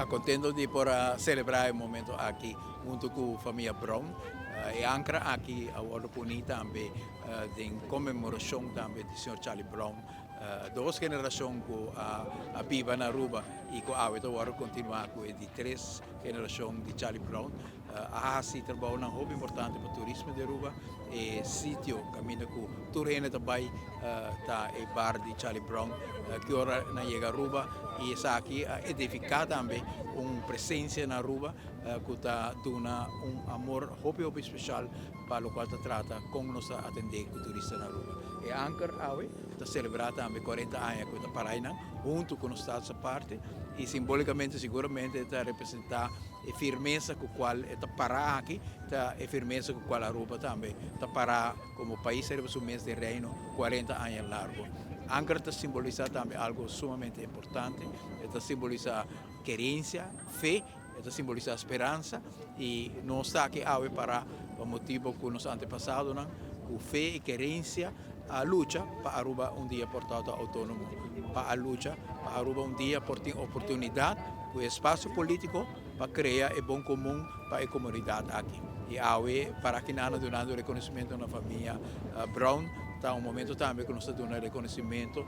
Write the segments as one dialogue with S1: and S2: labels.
S1: Contento di por a celebra e momento aki hunto cu famia Brown. E ancra aki a wordo poni tambe den conmemoracion tambe di señor Charlie Brown. Dos generacion cu a biba na Aruba y cu awe ta wordo continua cu e di tres generacion di Charlie Brown. A haci trabounan hopi importante pa turismo di Aruba. E sitio caminda cu tur hende ta bay ta e bar di Charlie Brown ki ora nan yega Aruba y esaki a edifica tambe un presencia na Aruba cu ta duna un amor hopi hopi special pa locual ta trata con nos ta atende cu turista na Aruba. E anker awe ta celebra tambe 40 aña cu ta para aynan hunto cu nos Status Aparte y simbolicamente seguramente ta representa E firmesa ku kual e ta pará aki ta e firmesa ku kual Aruba tambe ta pará komo pais ariba su mes den Reino 40 aña largo. Anker ta simbolisá tambe algo sumamente importante, e ta simbolisá kerensia, fe, e ta simbolisá speransa i nos ta aki awe pará pa motibu ku nos antepasadonan ku fe i kerensia a lucha pa Aruba un dia por ta outónomo, pa a lucha pa Aruba un dia por tin oportunidat ku e espasio polítiko pa krea e bon komun pa e komunidat aki. I awe para kinan dunando rekonosementu na famia Brown ta un momento tambe ku nos ta duna rekonosementu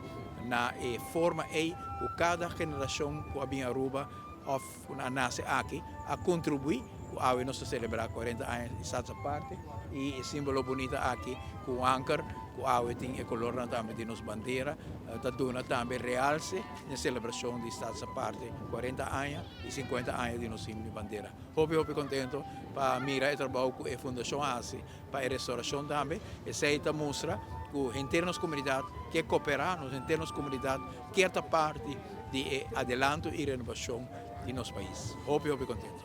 S1: na e forma ei ku kada generashon ku a bin Aruba òf ku a nase aki a kontribuí ku awe nos ta selebrá 40 aña di Status Aparte i e símbolo bunita aki ku un anker ku awe tin e kolornan tambe di nos bandera ta duna tambe realse na e selebrashon di Status Aparte 40 aña i 50 aña di nos himno i bandera. Hopi hopi kontento pa mira e trabou ku e fundashon a hasi pa e restaurashon tambe. Esei ta mustra ku henter nos komunidat ke koperá, nos henter nos komunidat kier ta parti di e adelanto i renovashon di nos pais. Hopi hopi kontento.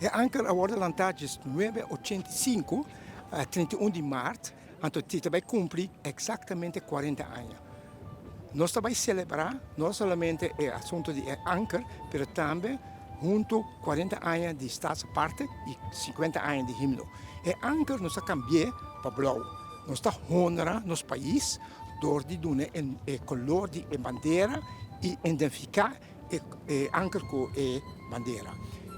S2: E anker a wòrdu lantá djes nuebe ochenta i sinku, 31 di mart, anto ti ta bai kumpli eksaktamente 40 aña. Nos ta bai selebrá no solamente e asuntu di e anker, pero tambe huntu 40 aña di Staatsaparte i 50 aña di himno. E anker nos a kambi'é pa blou. Nos ta honra nos pais dor di duna e kolor di e bandera i identifiká e anker ku e bandera.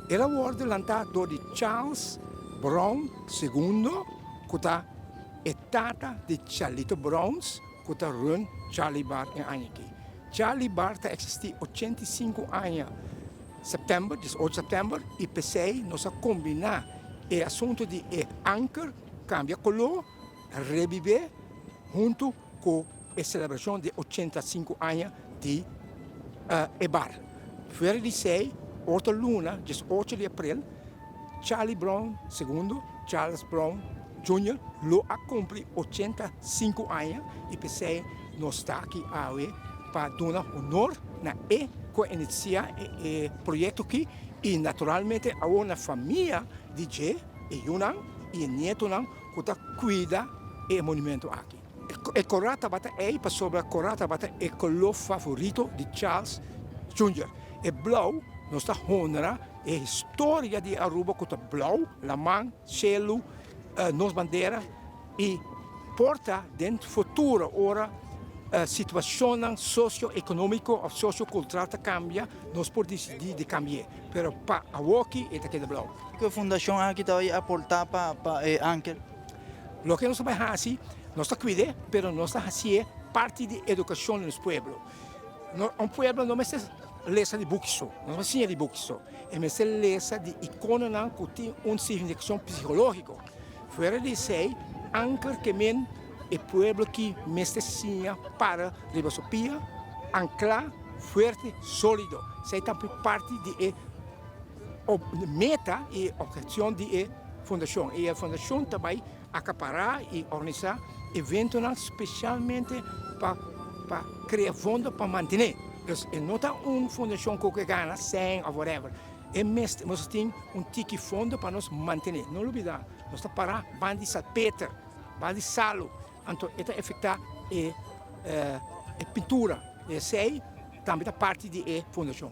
S2: El a wòrdu lantá dor di Charles Brown Segundo ku ta e tata di Charlito Browns ku ta run Charlie Bar e aña aki. Charlie Bar ta eksistí 85 aña sèptèmber, 18 sèptèmber, i p'esei nos a kombiná e asuntu di e anker kambia koló, rebibé huntu ku e selebrashon di 85 aña di e bar. Fuera di esei, otro luna, 18 di aprel, Charlie Brown Segundo, Charles Brown Junior, lo a kumpli 85 aña i p'esei nos ta aki awe pa duna honor na e ku a inisiá e proyekto aki i naturalmente awor na famia di dje, e yunan i e nietonan ku ta kuida e monumento aki. E kora tabata ei pasobra kora tabata e koló favorito di Charles Junior. E blou nos ta honra e historia di Aruba ku ta blou, laman, shelu, nos bandera i por ta den futuro ora situashonnan sosio-ekonómiko òf sosio-kultural ta kambia nos por disidí di kambi'é. Pero pa awoki e ta keda blou.
S3: Kiko e fundashon aki ta bai aportá pa e anker?
S2: Loke nos ta bai hasi, nos ta kuid'é, pero nos ta hasié parti di edukashon di nos pueblo. Un pueblo no mester lesa di buki so, no mester siña di buki so, e mester lesa di ikononan ku tin un signifikashon psikológiko. Fuera di esei, anker ke men e pueblo ki mester siña para riba su pia, anklá, fuerte, sólido. Esei tambe parti di e meta i obheshon di e fundashon. I e fundashon ta bai akapará i organisá eventonan spesialmente pa pa krea fondo pa mantené. Dus e no ta un fundashon ku ke gana sèn òf whatever. E mester nos tin un tiki fondo pa nos mantené. No lubidá nos ta pará banda di salpeter, banda di salu, anto e ta efektá e e pintura. Esei tambe ta parti di e fundashon.